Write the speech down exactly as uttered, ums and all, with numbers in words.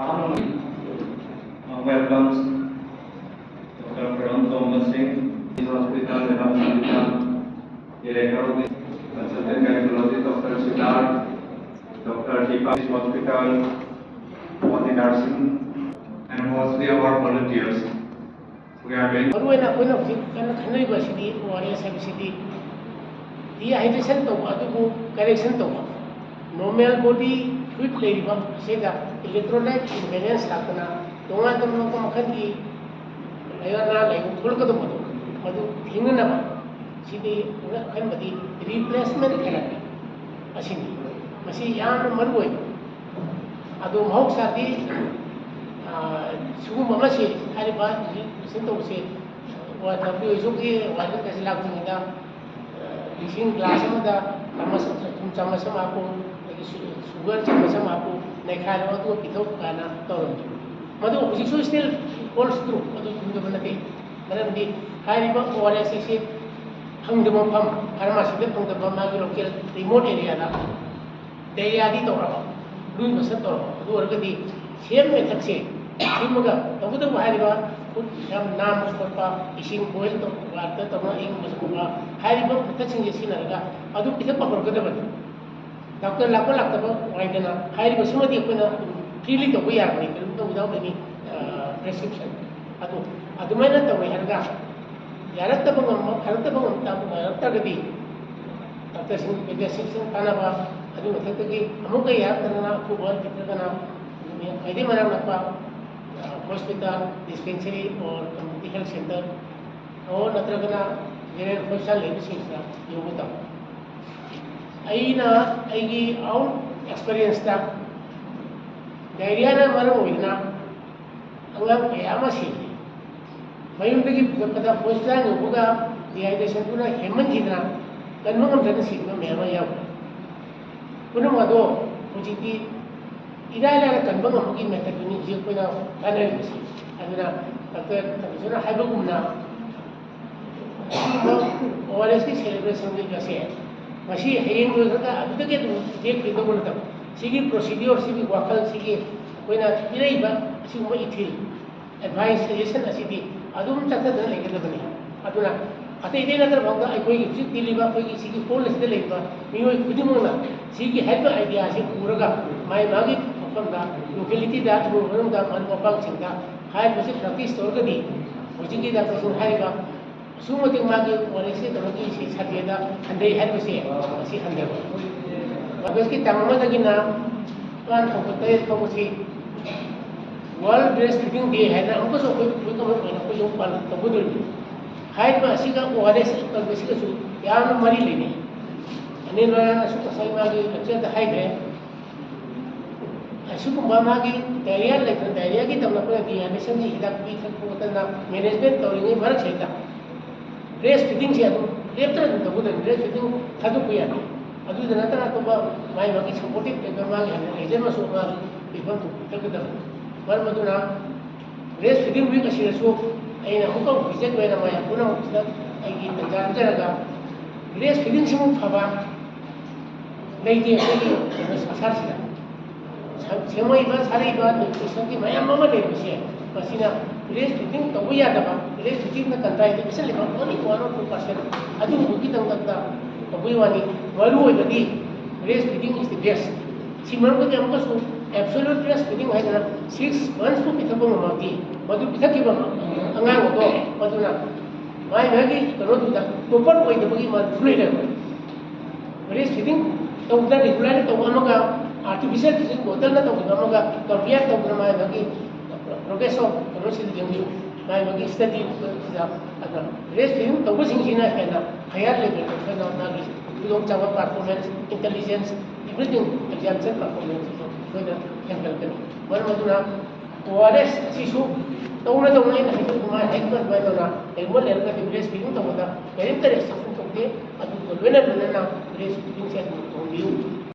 Welcome Doctor Karan Thomas Singh, Hospital, Hospital, Director of the Consultant Gynecology, Doctor Siddharth, Doctor Deepa Hospital, all the nursing, and mostly our volunteers. We are very ꯃꯔꯨꯑꯣꯏꯅ ꯑꯩꯈꯣꯏꯅ ꯍꯧꯖꯤꯛ ꯀꯟꯅ ꯈꯟꯅꯔꯤꯕ ꯑꯁꯤꯗꯤ ꯑꯣ R ꯑꯦꯁ ꯍꯥꯏꯕꯁꯤꯗꯤ dehydration ꯇꯧꯕ ꯑꯗꯨꯕꯨ correction ꯇꯧꯕ, ꯅꯣꯔꯃꯦꯜ ꯕꯣꯗꯤ ꯐ꯭ꯂꯨꯏꯗ ꯂꯩꯔꯤꯕ ꯑꯁꯤꯗ ꯏꯂꯦꯛꯇ꯭ꯔꯣꯂꯥꯏꯠ ꯏꯝꯕꯦꯂꯦꯟꯁ ꯂꯥꯛꯇꯅ ꯇꯣꯉꯥꯟ ꯇꯣꯉꯥꯟꯕ ꯃꯈꯜꯒꯤ ꯂꯥꯏꯅꯥ ꯂꯩꯕ ꯊꯣꯛꯂꯛꯀꯗꯧꯕꯗꯣ ꯃꯗꯨ ꯊꯤꯡꯅꯅꯕ ꯁꯤꯗꯤ ꯑꯩꯅ ꯑꯈꯟꯕꯗꯤ ꯔꯤꯄ꯭ꯂꯦꯁꯃꯦꯟ ꯊꯦꯔꯥꯄꯤ ꯑꯁꯤꯅꯤ꯫ ꯃꯁꯤ ꯌꯥꯝꯅ ꯃꯔꯨ ꯑꯣꯏꯕ꯫ ꯑꯗꯣ ꯃꯍꯧꯁꯥꯗꯤ ꯁꯤꯒꯨꯝꯕ ꯑꯃꯁꯤ ꯍꯥꯏꯔꯤꯕ ꯔꯤꯄ꯭ꯂꯦꯁꯃꯦꯟ ꯇꯧꯕꯁꯦ ꯗꯕ꯭ꯂꯤꯎ ꯑꯦꯆ ꯑꯣꯒꯤ ꯋꯥꯔꯦꯟ ꯑꯁꯤ ꯂꯥꯛꯇ꯭ꯔꯤꯉꯩꯗ ꯏꯁꯤꯡ ꯒ꯭ꯂꯥꯁ ꯑꯃꯗ ꯆꯥꯃꯁ ꯊꯨꯝ ꯆꯥꯃꯁ ꯑꯃ ꯍꯥꯞꯄꯨ, ꯑꯗꯒꯤ ꯁꯨꯒꯔ ꯆꯥꯃꯁ ꯑꯃ ꯍꯥꯞꯄꯨ, ꯅꯩꯈꯥꯏꯔꯣ ꯑꯗꯨꯒ ꯄꯤꯊꯧ ꯀꯥꯏꯅ ꯇꯧꯔꯝꯃꯤ꯫ ꯃꯗꯨ ꯍꯧꯖꯤꯛꯁꯨ ꯁ꯭ꯇꯤꯜ ꯍꯣꯜꯁ ꯇ꯭ꯔꯨ, ꯃꯗꯨ ꯆꯨꯝꯗꯕ ꯅꯠꯇꯦ꯫ ꯃꯔꯝꯗꯤ ꯍꯥꯏꯔꯤꯕ ꯑꯣ ꯑꯥꯔ ꯑꯦꯁ ꯑꯁꯤ ꯐꯪꯗꯕ ꯃꯐꯝ, ꯐꯥꯔꯃꯥꯁꯤꯗ ꯐꯪꯗꯕ ꯃꯥꯒꯤ ꯂꯣꯀꯦꯜ ꯔꯤꯃꯣꯠ ꯑꯦꯔꯤꯌꯥꯗ ꯗꯥꯏꯔꯤꯌꯥꯗꯤ ꯇꯧꯔꯕ, ꯂꯨꯏ ꯃꯁꯛ ꯇꯧꯔꯕ, ꯑꯗꯨ ꯑꯣꯏꯔꯒꯗꯤ ꯁꯦꯝ ꯃꯦꯊꯠꯁꯦ ꯁꯦꯝꯃꯒ ꯇꯧꯒꯗꯕ ꯍꯥꯏꯔꯤꯕ ꯈꯨꯠ ꯌꯥꯝ ꯅꯥꯟꯕ ꯈꯣꯠꯄ, ꯏꯁꯤꯡ ꯕꯣꯏꯜ ꯇꯧꯕ, ꯋꯥꯇꯔ ꯇꯧꯔꯒ ꯏꯪꯕ ꯁꯨꯝꯕ ꯍꯥꯏꯔꯤꯕ ꯃꯦꯊꯠꯁꯤꯡꯁꯦ ꯁꯤꯖꯤꯟꯅꯔꯒ ꯑꯗꯨ ꯄꯤꯊꯛꯄ ꯍꯧꯔꯛꯀꯗꯕꯅꯤ꯫ ꯗꯥꯛꯇꯔ ꯂꯥꯛꯄ ꯂꯥꯛꯇꯕ ꯋꯥꯏꯗꯅ ꯍꯥꯏꯔꯤꯕꯁꯤꯃꯗꯤ ꯑꯩꯈꯣꯏꯅ ꯑꯗꯨꯝ ꯐ꯭ꯔꯤꯂꯤ ꯇꯧꯕ ꯌꯥꯕꯅꯤ, ꯀꯔꯤꯝꯇ without any prescription꯫ ꯑꯗꯣ ꯑꯗꯨꯃꯥꯏꯅ ꯇꯧꯋꯦ ꯍꯥꯏꯔꯒ ꯌꯥꯔꯛꯇꯕ ꯉꯝꯕ, ꯐꯔꯛꯇꯕ ꯉꯝꯕ ꯌꯥꯔꯛꯇ꯭ꯔꯒꯗꯤ ꯗꯥꯛꯇꯔꯁꯤꯡ ꯄꯦꯗꯤꯌꯥꯇ꯭ꯔꯤꯛꯁꯤꯡ ꯇꯥꯟꯅꯕ, ꯑꯗꯨꯒꯤ ꯃꯊꯛꯇꯒꯤ ꯑꯃꯨꯛꯀ ꯌꯥꯔꯛꯇ꯭ꯔꯒꯅ ꯑꯩꯈꯣꯏ ꯅꯠꯇ꯭ꯔꯒꯅ ꯈ꯭ꯋꯥꯏꯗꯒꯤ ꯃꯅꯥꯛ ꯅꯛꯄ hospital, dispensary or community health centre or ꯅꯠꯇ꯭ꯔꯒꯅ ꯖꯦꯅꯔꯦꯜ ꯍꯣꯁꯄꯤꯇꯥꯜ ꯂꯩꯕꯁꯤꯡꯁꯤꯗ ꯌꯧꯕ ꯇꯝꯃꯤ꯫ ꯑꯩꯅ ꯑꯩꯒꯤ ꯑꯥꯎꯟ ꯑꯦꯛꯁꯄꯤꯔꯤꯌꯦꯟꯁꯇ ꯗꯥꯏꯔꯤꯌꯥꯅ ꯃꯔꯝ ꯑꯣꯏꯗꯨꯅ ꯑꯉꯥꯡ ꯀꯌꯥ ꯑꯃ ꯁꯤꯔꯤ꯫ ꯃꯌꯨꯝꯗꯒꯤ ꯄꯨꯈꯠꯄꯗ ꯍꯣꯁꯄꯤꯇꯥꯜ ꯌꯧꯕꯒ ꯗꯤꯍꯥꯏꯗ꯭ꯔꯦꯁꯟꯗꯨꯅ ꯍꯦꯟꯃꯟꯈꯤꯗꯅ ꯀꯟꯕ ꯉꯝꯗꯅ ꯁꯤꯕ ꯃꯌꯥꯝ ꯑꯃ ꯌꯥꯎꯔꯤ꯫ ꯄꯨꯝꯅꯃꯛ ꯑꯗꯣ ꯍꯧꯖꯤꯛꯇꯤ ꯏꯔꯥꯏ ꯂꯥꯏꯅ ꯀꯟꯕ ꯉꯝꯕꯒꯤ ꯃꯦꯊꯠꯇꯨꯅꯤ ꯍꯧꯖꯤꯛ ꯑꯩꯈꯣꯏꯅ ꯀꯥꯟꯅꯔꯤꯕꯁꯤ꯫ ꯑꯗꯨꯅ ꯗꯥꯛꯇꯔ ꯊꯕꯤꯁꯣꯔꯅ ꯍꯥꯏꯕꯒꯨꯝꯅ ꯑꯣ ꯑꯥꯔ ꯑꯦꯁꯀꯤ ꯁꯦꯂꯦꯕ꯭ꯔꯦꯁꯟꯒꯤ ꯑꯁꯦ ꯉꯁꯤ ꯍꯌꯦꯡ ꯂꯣꯏꯈ꯭ꯔꯒ ꯑꯗꯨꯗꯒꯤ ꯑꯗꯨꯝ ꯂꯦꯞꯈꯤꯗꯧꯕ ꯅꯠꯇꯕ, ꯁꯤꯒꯤ ꯄ꯭ꯔꯣꯁꯤꯗ꯭ꯌꯣꯔ, ꯁꯤꯒꯤ ꯋꯥꯈꯜ, ꯁꯤꯒꯤ ꯑꯩꯈꯣꯏꯅ ꯄꯤꯔꯛꯏꯕ ꯑꯁꯤꯒꯨꯝꯕ ꯏꯊꯤꯜ, ꯑꯦꯗꯚꯥꯏꯁ, ꯁꯖꯦꯁꯟ ꯑꯁꯤꯗꯤ ꯑꯗꯨꯝ ꯆꯠꯊꯗꯅ ꯂꯩꯒꯗꯕꯅꯤ꯫ ꯑꯗꯨꯅ ꯑꯇꯩ ꯑꯇꯩ ꯅꯠꯇ꯭ꯔꯕ ꯐꯥꯎꯗ ꯑꯩꯈꯣꯏꯒꯤ ꯍꯧꯖꯤꯛ ꯄꯤꯔꯤꯕ ꯑꯩꯈꯣꯏꯒꯤ ꯁꯤꯒꯤ ꯍꯣꯜ ꯑꯁꯤꯗ ꯂꯩꯔꯤꯕ ꯃꯤꯑꯣꯏ ꯈꯨꯗꯤꯡꯃꯛꯅ ꯁꯤꯒꯤ ꯍꯥꯏꯔꯤꯕ ꯑꯥꯏꯗꯤꯌꯥꯁꯤ ꯄꯨꯔꯒ ꯃꯥꯒꯤ ꯃꯥꯒꯤ ꯃꯐꯝꯗ, ꯂꯣꯀꯦꯂꯤꯇꯤꯗ, ꯏꯃꯨꯡ ꯃꯅꯨꯡꯗ, ꯃꯔꯨꯞ ꯃꯄꯥꯡꯁꯤꯡꯗ ꯍꯥꯏꯔꯤꯕꯁꯤ ꯄ꯭ꯔꯦꯛꯇꯤꯁ ꯇꯧꯔꯒꯗꯤ ꯍꯧꯖꯤꯛꯀꯤ ꯗꯥꯛꯇꯔꯁꯤꯡꯅ ꯍꯥꯏꯔꯤꯕ ꯑꯁꯨꯛꯀꯤ ꯃꯇꯤꯛ ꯃꯥꯒꯤ ꯋꯥꯔꯤꯁꯤ ꯀꯩꯅꯣꯒꯤ ꯁꯤ ꯁꯟꯗꯦꯗ ꯍꯟꯊꯩ ꯍꯥꯏꯔꯤꯕꯁꯦ, ꯃꯁꯤ ꯍꯟꯊꯕ꯫ ꯑꯣꯒꯁꯀꯤ ꯇꯥꯡ ꯑꯃꯗꯒꯤꯅ ꯇꯥꯡ ꯇꯔꯥꯇꯔꯦꯠ ꯐꯥꯎꯕꯁꯤ ꯋꯥꯔꯜ ꯕ꯭ꯔꯦꯁ ꯐꯤꯗꯤꯡ ꯗꯦ ꯍꯥꯏꯅ ꯑꯃꯨꯛꯀꯁꯨ ꯑꯩꯈꯣꯏ ꯑꯩꯈꯣꯏ ꯀꯃꯟ ꯑꯣꯏꯅ ꯑꯩꯈꯣꯏ ꯑꯃꯨꯛ ꯄꯥꯂꯟ ꯇꯧꯒꯗꯣꯔꯤꯕꯅꯤ꯫ ꯍꯥꯏꯔꯤꯕ ꯑꯁꯤꯒ ꯑꯣ ꯑꯥꯔ ꯑꯦꯁ ꯇꯧꯕꯁꯤꯒꯁꯨ ꯌꯥꯝꯅ ꯃꯔꯤ ꯂꯩꯅꯩ꯫ ꯑꯅꯤꯜ ꯔꯥꯅꯥꯁꯨ ꯉꯁꯥꯏ ꯃꯥꯒꯤ ꯂꯦꯛꯆꯔꯗ ꯍꯥꯏꯈ꯭ꯔꯦ꯫ ꯑꯁꯤꯒꯨꯝꯕ ꯃꯥꯒꯤ ꯗꯥꯏꯔꯤꯌꯥ ꯂꯩꯇꯅ, ꯗꯥꯏꯔꯤꯌꯥꯒꯤꯗꯃꯛ ꯑꯩꯈꯣꯏꯅ ꯗꯤꯍꯥꯏꯗ꯭ꯔꯦꯁꯟꯒꯤ ꯍꯤꯗꯥꯛ ꯄꯤ ꯊꯛꯄ ꯈꯣꯠꯇꯅ ꯃꯦꯅꯦꯖꯃꯦꯟ ꯇꯧꯔꯤꯉꯩ ꯃꯔꯛꯁꯤꯗ ꯕ꯭ꯔꯦꯁ ꯐꯤꯗꯤꯡꯁꯦ ꯑꯗꯨꯝ ꯂꯦꯞꯇꯅ ꯑꯗꯨꯝ ꯇꯧꯒꯗꯕꯅꯤ꯫ ꯕ꯭ꯔꯦꯁ ꯐꯤꯗꯤꯡ ꯊꯥꯗꯣꯛꯄ ꯌꯥꯗꯦ꯫ ꯑꯗꯨꯗ ꯅꯠꯇꯅ ꯑꯇꯣꯞꯄ ꯃꯥꯒꯤ ꯃꯥꯒꯤ ꯁꯄꯣꯔꯇꯤꯞ ꯂꯩꯕ ꯃꯥꯒꯤ ꯍꯥꯏꯅ ꯂꯩꯖꯔꯝꯃꯁꯨ ꯃꯥꯒꯤ ꯄꯤꯐꯝ ꯊꯣꯛꯄ ꯄꯤꯊꯛꯀꯗꯕꯅꯤ꯫ ꯃꯔꯝ ꯑꯗꯨꯅ ꯕ꯭ꯔꯦꯁ ꯐꯤꯗꯤꯡ ꯋꯤꯛ ꯑꯁꯤꯗꯁꯨ ꯑꯩꯅ ꯑꯃꯨꯛꯀ ꯍꯧꯖꯤꯛ ꯑꯣꯏꯅ ꯃꯌꯥꯝ ꯄꯨꯝꯅꯃꯛꯁꯤꯗ ꯑꯩꯒꯤ ꯇꯟꯖꯥ ꯄꯤꯖꯔꯒ ꯕ꯭ꯔꯦꯁ ꯐꯤꯗꯤꯡꯁꯤꯃꯨꯛ ꯐꯕ ꯂꯩꯇꯦ ꯑꯩꯈꯣꯏꯒꯤ ꯀꯩꯅꯣ ꯁꯪꯁꯥꯔꯁꯤꯗ꯫ ꯁꯦꯝꯃꯛꯏꯕ ꯁꯥꯔꯛꯏꯕ ꯅ꯭ꯌꯨꯇ꯭ꯔꯤꯁꯟꯒꯤ ꯃꯌꯥꯝ ꯑꯃ ꯂꯩꯕꯁꯦ, ꯃꯁꯤꯅ ꯕ꯭ꯔꯦꯁ ꯐꯤꯗꯤꯡ ꯇꯧꯕ ꯌꯥꯗꯕ, ꯕ꯭ꯔꯦꯁ ꯐꯤꯗꯤꯡꯅ ꯀꯟꯇ꯭ꯔꯥꯏꯟꯗ ꯄꯤꯁꯜꯂꯤꯕ only one or two percent ꯑꯗꯨꯒꯨꯝꯕꯒꯤꯗꯃꯛꯇ ꯇꯧꯕꯒꯤ ꯋꯥꯅꯤ꯫ ꯃꯔꯨ ꯑꯣꯏꯕꯗꯤ ꯕ꯭ꯔꯦꯁ ꯐꯤꯗꯤꯡ ꯏꯁ ꯗꯤ ꯕꯦꯁ꯫ ꯁꯤ ꯃꯔꯝꯗꯗꯤ ꯑꯃꯨꯛꯀꯁꯨ ꯑꯦꯕꯁꯣꯂꯨꯠ ꯕ꯭ꯔꯦꯁ ꯐꯤꯗꯤꯡ ꯍꯥꯏꯗꯅ ꯁꯤꯛꯁ ꯃꯟꯁꯄꯨ ꯄꯤꯊꯛꯄ ꯉꯝꯃꯕꯗꯤ, ꯃꯗꯨ ꯄꯤꯊꯛꯈꯤꯕ ꯑꯉꯥꯡ ꯑꯗꯣ ꯃꯗꯨꯅ ꯃꯥꯏ ꯃꯥꯒꯤ ꯀꯩꯅꯣꯗꯨꯗ ꯇꯣꯄꯔ ꯑꯣꯏꯗꯕꯒꯤ ꯃꯥ ꯂꯩꯔꯦꯕ꯫ ꯕ꯭ꯔꯦꯁ ꯐꯤꯗꯤꯡ ꯇꯧꯗꯅ ꯔꯤꯒꯨꯂꯔꯂꯤ ꯇꯧꯕ ꯑꯃꯒ ꯑꯥꯔꯇꯤꯐꯤꯁꯤꯌꯦꯜ ꯐꯤꯗꯤꯡ ꯕꯣꯇꯜꯗ ꯇꯧꯈꯤꯕ ꯑꯃꯒ ꯀꯝꯄꯤꯌꯔ ꯇꯧꯗꯅ ꯃꯥꯏ ꯃꯥꯒꯤ ꯄ꯭ꯔꯣꯒ꯭ꯔꯦꯁ ꯑꯣꯐ ꯀꯩꯅꯣꯁꯤꯗ ꯌꯦꯡꯕꯤꯌꯨ꯫ ꯃꯥꯏ ꯃꯥꯒꯤ ꯁ꯭ꯇꯗꯤ ꯁꯤꯗ ꯑꯗ ꯕ꯭ꯔꯦꯁ ꯐꯤꯗꯤꯡ ꯇꯧꯕꯁꯤꯡꯁꯤꯅ ꯍꯦꯟꯅ ꯍꯥꯏꯌꯔ ꯂꯦꯚꯦꯜꯗ ꯑꯩꯈꯣꯏꯅ ꯃꯥꯒꯤ ꯈꯨꯗꯣꯡꯆꯥꯕ, ꯄꯔꯐꯣꯔꯃꯦꯟꯁ, ꯏꯟꯇꯦꯂꯤꯖꯦꯟꯁ, ꯏꯚ꯭ꯔꯤꯊꯤꯡ, ꯑꯦꯛꯖꯥꯝꯁꯟ ꯄꯔꯐꯣꯔꯃꯦꯟꯁ ꯑꯩꯈꯣꯏꯅ ꯍꯦꯟꯒꯠꯀꯅꯤ꯫ ꯃꯔꯝ ꯑꯗꯨꯅ ꯑꯣ ꯑꯥꯔ ꯑꯦꯁ ꯑꯁꯤꯁꯨ ꯇꯧꯅ ꯇꯧꯅ ꯑꯩꯅ ꯍꯥꯏꯖꯔꯤꯕ ꯃꯥꯏ ꯍꯥꯏꯈꯤꯕ ꯑꯗꯨꯃꯥꯏꯅ ꯇꯧꯅ ꯀꯔꯤꯒꯨꯝꯕ ꯂꯩꯔꯒꯗꯤ ꯕ꯭ꯔꯦꯁ ꯐꯤꯗꯤꯡ ꯇꯧꯕꯗ ꯀꯔꯤꯝꯇ ꯔꯦꯁꯇ꯭ꯔꯤꯛꯁꯟ ꯇꯧꯗꯦ꯫ ꯑꯗꯨꯒ ꯂꯣꯏꯅ ꯂꯣꯏꯅꯅ ꯕ꯭ꯔꯦꯁ ꯐꯤꯗꯤꯡꯁꯦ ꯑꯗꯨꯝ ꯇꯧꯕꯤꯌꯨ꯫